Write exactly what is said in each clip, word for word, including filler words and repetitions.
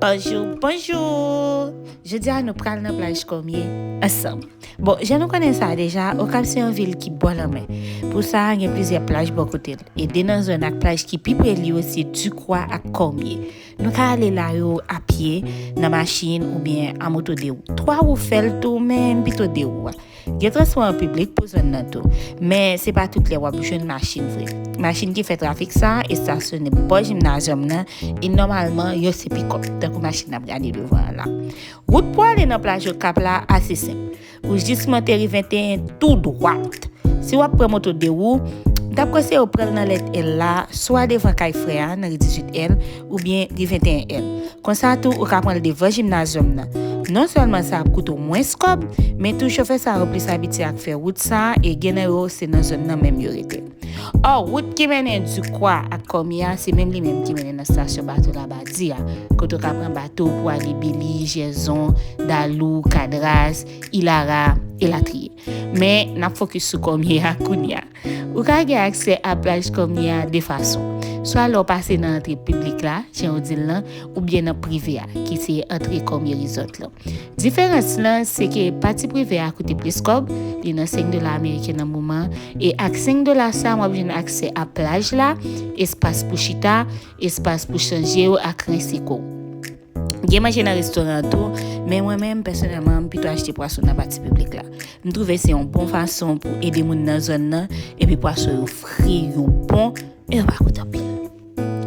Bonjou, bonjou! Jodi a, nou pral nan plaj Kòmye ansanm. Bon, jan nou konnen sa deja, Okap se yon vil ki bò lanmè. Pou sa, gen plizyè plaj bò kote l. E de nan zòn ak plaj ki pi pre l yo se Dikwa ak Kòmye. Nou ka ale la yo a pye, nan machin oubyen a moto de wou. Twa wou fè l tou, men m pito de wou a. Gen transpò an piblik pou zòn nan tou, men se pa tout lè w ap jwenn machin vre. Machin ki fè trafik sa a estasyone bò jimnazyòm nan e nòmalman yo se pikòp, tankou machin n ap gade devan an la. Wout pou ale nan plaj Okap la ase senp. Ou jis monte ri venteyen tou dwat. Si w ap pran moto de wou, m t ap konseye w pran l nan lèt L la, swa devan kay frè a, nan ri dizuit L, oubyen ri venteyen L. Konsa tou, ou ka pran l devan jimnazyòm nan. Non sèlman sa ap koute w mwens kòb, men tou chofè sa yo plis abitye ak fè wout sa a, e gen nan yo se nan zòn nan menm yo rete. Ò, wout ki mennen Dikwa ak Kòmye a, se menm li menm ki mennen nan estasyon bato Labadi a, kote w ka pran bato pou ale Bili, Jèzon, Dalou, Kadras, Ilara, elatriye. Men, n ap fokis sou Kòmye a kounye a. Ou ka gen aksè a plaj Kòmye a de fason. Swa lè w pase nan antre piblik la, jan yo di l lan, oubyen nan prive a, ki se antre Kòmye Resort lan. Diferans lan, se ke pati prive a koute plis kòb, li nan senk dola ameriken nan moman, e ak senk dola sa, w ap jwenn aksè a plaj la, espas pou chita, espas pou chanje w ak rense kò w. Gen manje nan restoran an tou, men mwen menm, pèsonèlman, m pito achte pwason nan pati piblik la. M twouve se yon bon fason pou ede moun nan zòn nan, epi pwason yo fre, yo bon, e yo pa koute anpil.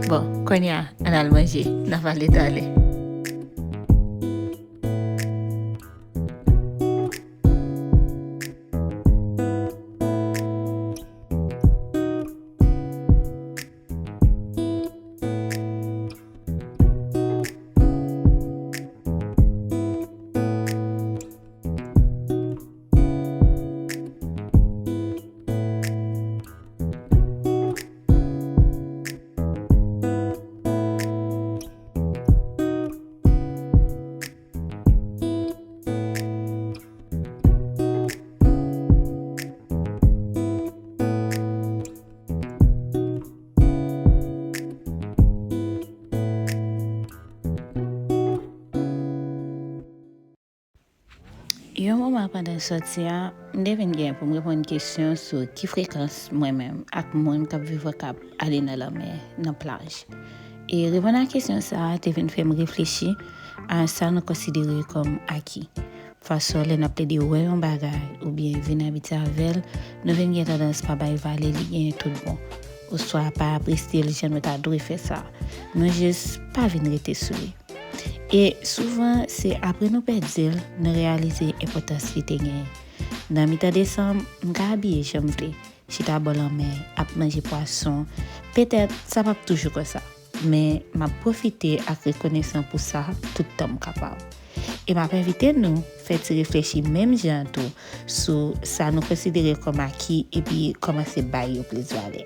Bon, kounye a, ann al manje, n a pale talè. Yon moman pandan sòti a, m te vin gen pou m reponn kesyon sou ki frekans mwen menm ak moun k ap viv Okap ale nan lanmè, nan plaj. E reponn a kesyon sa a te vin fè m reflechi a sa nou konsidere kòm aki. Fason lè n ap plede wè yon bagay oubyen vin abitye avè l, nou vin gen tandans pa bay valè li genyen tout bon, oswa pa apresye l jan nou ta dwe fè sa. Nou jis pa vin rete sou li. E souvan, se apre nou pèdi l, nou reyalize enpòtans li te genyen. Nan mitan desanm, m ka abiye jan m vle, chita bò lanmè, ap manje pwason. Petèt, sa p ap toujou konsa, men m ap pwofite ak rekonesan pou sa tout tan m kapab. E m ap envite nou fè ti reflechi menm jan an tou sou sa nou konsidere kòm aki epi kòmanse bay yo plis valè.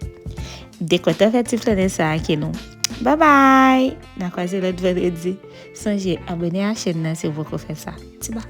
M te kontan fè ti flannen sa ak nou. Babay! N a kwaze lòt vandredi. Sonje abòne a chèn nan si w poko fè sa. Ti ba.